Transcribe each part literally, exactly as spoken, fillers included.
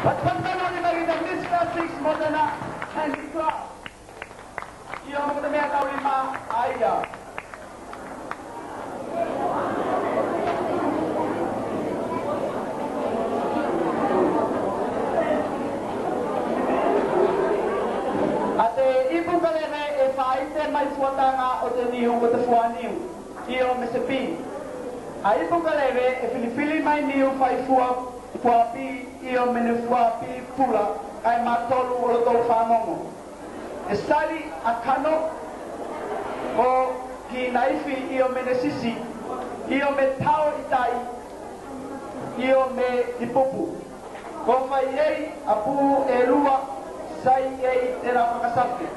Patipati mai lua lima ki te Miss Class six mo tena handicraft. Io, mo te mea taulima a ia. A te ipu kaleve e faite mai fuataga o te niu ko te fua niu, io me se pi. A ipu kaleve e filifili mai niu fai fua, fua pi, io me ne fua pi pula, kae matolu o lotou fagogo. E sali a kano, o ki naifi, io me ne sisi, io me tao i tai, io me i pupu. Ko fai ei a pu e lua, sai ei tela fakasafi.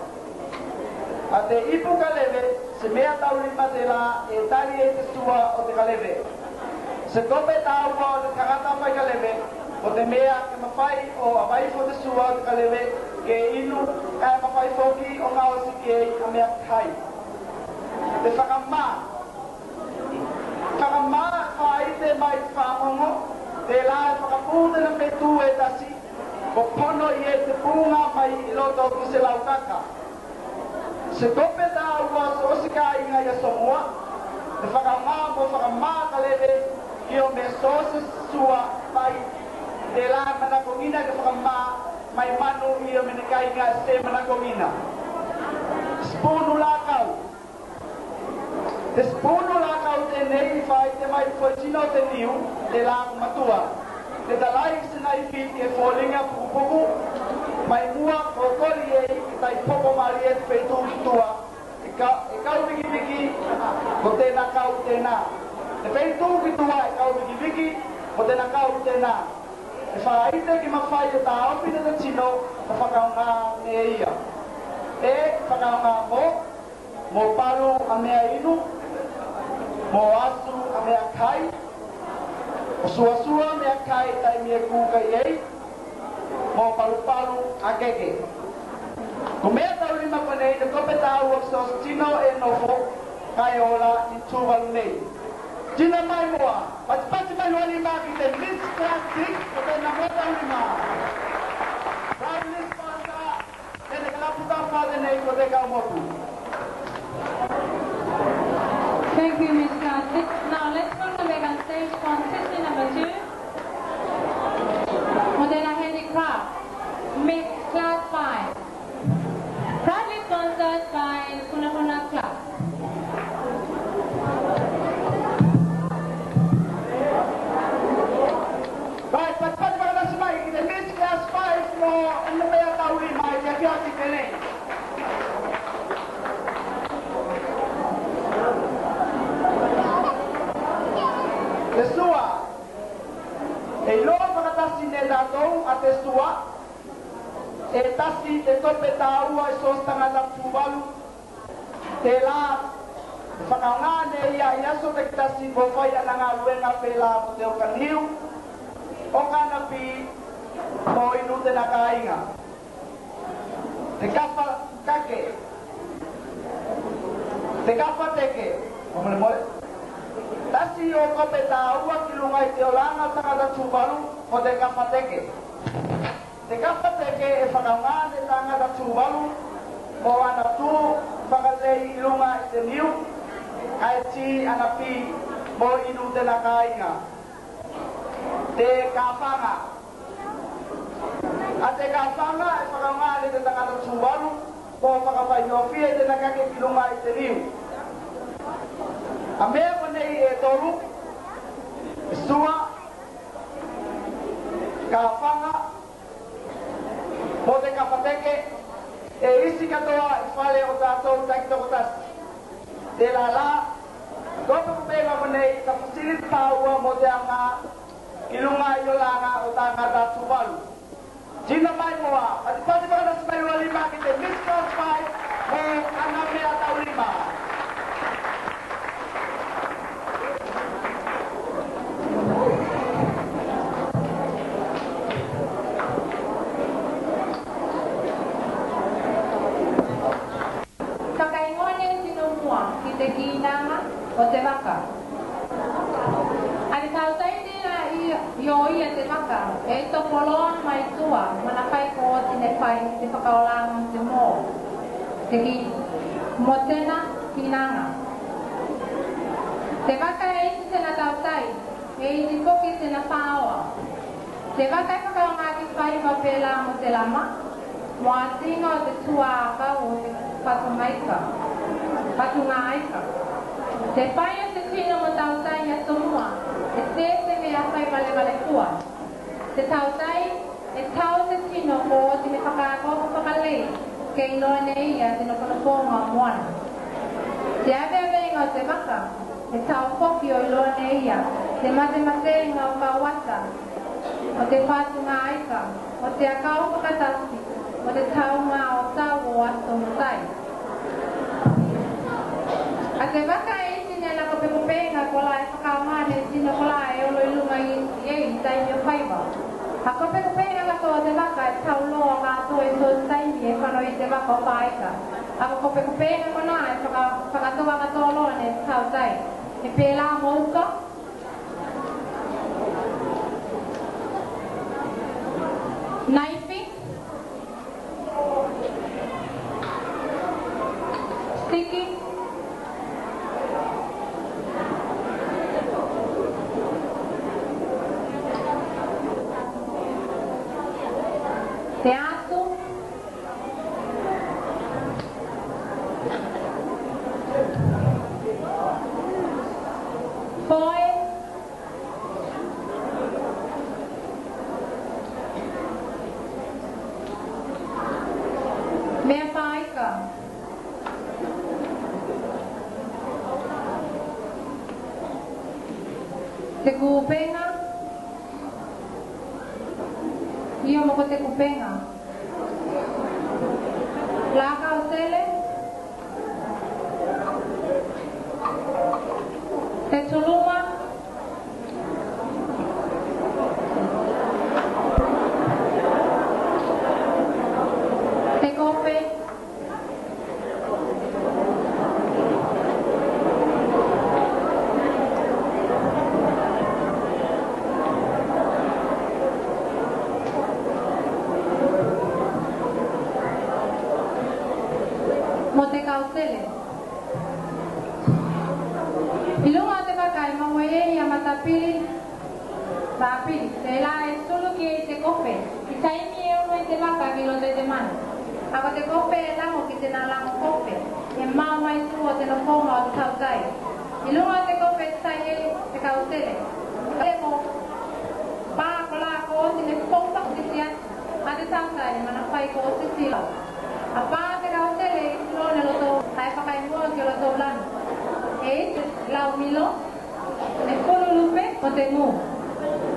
A te ipu kaleve, se mea taulima tela e tali ei te sua o te kaleve. Se kope taua o te tagata fai kaleve, ko te mea ke mafai o avaifo te sua o te kaleve ke inu, kae mafai foki o gaosi ki ei a mea kai. Te fakama. Fakama e faite mai te fagogo, tela e fakapu tena feitu e tasi, ko pono i ei te puga mai i loto ki se laukaka. Se kope taua so se kaiga i Aso Mua, e fakama mo fakama kaleve, io me so se sua fai, tela e manakogina ke fakama mai manu, io me ne kaiga se manakogina. Sipunu lakau. Te sipunu lakau tenei e faite mai foitino o te niu, tela ko matua. Te talai ki se naifi ke foliga pukupuku, mai mua ko koli ei ke tai popo malie te feitu ki tua, e ka-, e kau vikiviki, ko tena kau tena. Te feitu ki tua e kau vikiviki, ko tena kau tena. E faite ke mafai o taofi ne te tino, ko fakaaoga ne ia. E fakaaoga mo mo palu a mea inu, mo asu a mea kai, mo suasua a mea kai taimi e kuka i ei, mo palupalu a keke. Ko mea taulima konei ne kope taua ki so se tino e nofo kae ola i Tuvalu nei. Tina Maimoa, patipati mai lua lima ki te Miss Class six, ko tena mea taulima. Proudly sponsor. Tena kalapu tafa tenei ko te kaumotu. Thank you, Miss Class six. Now let's welcome back on stage contestant number two. Mo tena handicraft, Miss Class five. Proudly sponsored by Kuna Kuna Club. Right, patipati mai lua lima ki te Miss Class five mo ana mea taulima i te afiafi tenei. Te sua. E iloa fakatasi ne tatou a te sua. E tasi te kope taua i so se tagata Tuvalu. Tela e fakaaoga ne ia i aso takitasi ko fai ana galuega pela mo te oka niu, oka ana pi, mo inu tena kaiga. Te kafa kake. Te kafa teke. Molemole. Tasi o kope taua ki luga i te olaga o tagata Tuvalu ko te kafa teke. Te kafa teke e fakaaoga ne tagata Tuvalu mo ana tu fakalei i luga i te niu, kae ti ana pi mo inu tena kaiga. Te kafaga. A te kafaga e fakaaoga ne te tagata Tuvalu mo fakafaigofie tena kake ki luga i te niu. A mea konei e tolu, e sua, kafaga, mo te kafa teke, e isi katoa i fale o tatou takitokotasi. Tela la, ko te pulega konei ka fesili taua mo te aga i luga i olaga o tagata Tuvalu. Tina Maimoa, patipati fakatasi mai lua lima ki te Miss Class five mo ana mea taulima. Fakaigoa ne tino mua ki te kinaga o te vaka. A ne tautai tela i Io ia te vaka e topoloa mai tua, manafai ko oti ne fai te fakaolaga o te mo, te ki, mo tena kinaga. Te vaka e isi tena tautai, e isi foki tena faoa. Te vaka e fakaaoga ki faiva pelā mo te lama, mo a tino o te tua akau o te fatugaika, fatugaika. Te fai o te tino mo tautai a tomua, e sese me a fai valevalefua. Te tautai e tau te tino ko oti ne fakaako fakalei ke iloa ne ia te nofonofoga o moana. Te aveavega o te vaka e tau foki o iloa ne ia te matematega o kauata, o te fatugaika, o te akau fakatasi, o te tauga o tau o aso mo tai. A te vaka e isi ne ana kopekopega kolā e fakaaoga ne tino kolā e olo i luga i ei i taimi o faiva. A kopekopega katoa o te vaka e tau loa katoa i so se taimi e fano i te vaka o faika. A kopekopega konā e faka, fakatoka katoa loa ne te tautai. E pelā mo uka, naifi, stiki, te asu, foe, mea faika. Te kupega. Io, mo ko te kupega. Lakau tele. Te tuluma. Te kope. Mo te kautele. I luga o te vaka e maua i ei a matapili. Tapili, telā e sulu ki ei te kope i taimi e olo ei te vaka ki loto i te manu. A ko te kope e lago ki tena lago kope e mao mai tua o te nofoga o te tautai. I luga o te kope e tai ei te kautele. Kautele ko pa kolā ko oti ne fou fakatiti atu a te tautai, manafai ko oti tila. A pa te kautele i tilo ne loto, kae fakaigoa ki loto lanu. E isi lau milo, e fulu lupe mo te gu.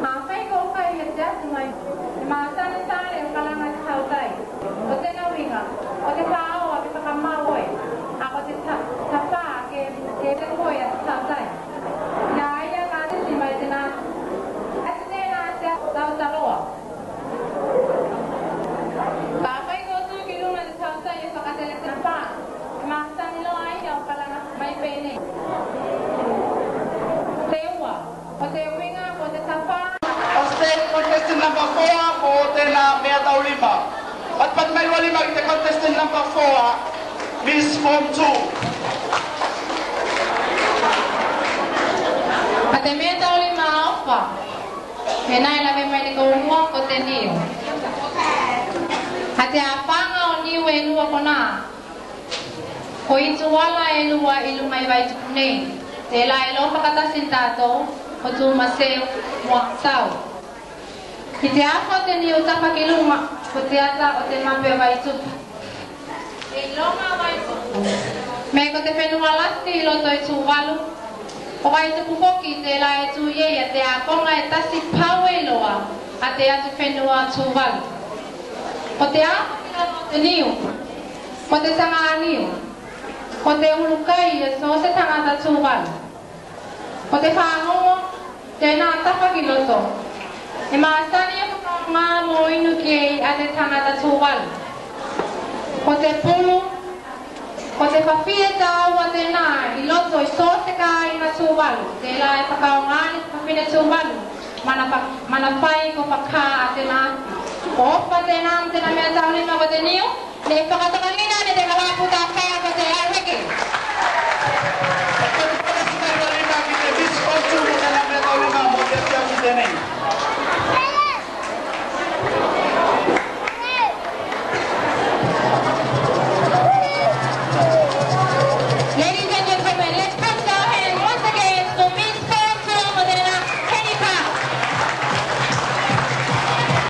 Afai ko fai e te atu mai, e masani sale o kalaga te tautai. Ko tena uiga, ko te faoa ke fakamau oe, a ko te ta, tapa ke, ke te koe a te tautai. Ia ia ka titi mai tena, a te tena te tautaloa. Kafai ko tu ki luga te tautai e fakatele tena pa, e masani loa ia o kalaga mai penei. Te ua, ko te uiga ko te tapa. State contestant number four, ko tena mea taulima. Patipati mai lua lima ki te contestant number four, Miss Form two. A te mea taulima a ofa. Penā e lave mai ne koumua ko te niu. A te afaga o niu e lua konā. Ko itu ala e lua i luga i Vaitupu nei. Telā e loa fakatasi ne tatou ko Tumaseu mo Asau. I te afa o te niu tapa ki luga ko te ata o te mape o Vaitupu. E iloga Vaitupu me ko te fenua lasi i loto i Tuvalu. Ko Vaitupu foki telā e tu i ei a te akoga e tasi pau eiloa a te atufenua Tuvalu. Ko te afa ki luga o te niu, ko te taganiu, ko te ulukai e so se tagata Tuvalu. Ko te fagogo, tenā tapa ki loto. E masani e fakaaoga mo inu ki ei a te tagata Tuvalu. Ko te pulu, ko te fafie tāua tenā i loto i so se kāiga Tuvalu. Telā e fakaaoga ne te fafine Tuvalu ma Manafai ko faka a tena. Ko ofa tena mo tena mea taulima ko te niu. Ne fakatokagina ne te kalapu tafao ko te au heke. Ko te fakatokagina ki te Miss Fortune mo tena mea taulima mo te atiaki tenei.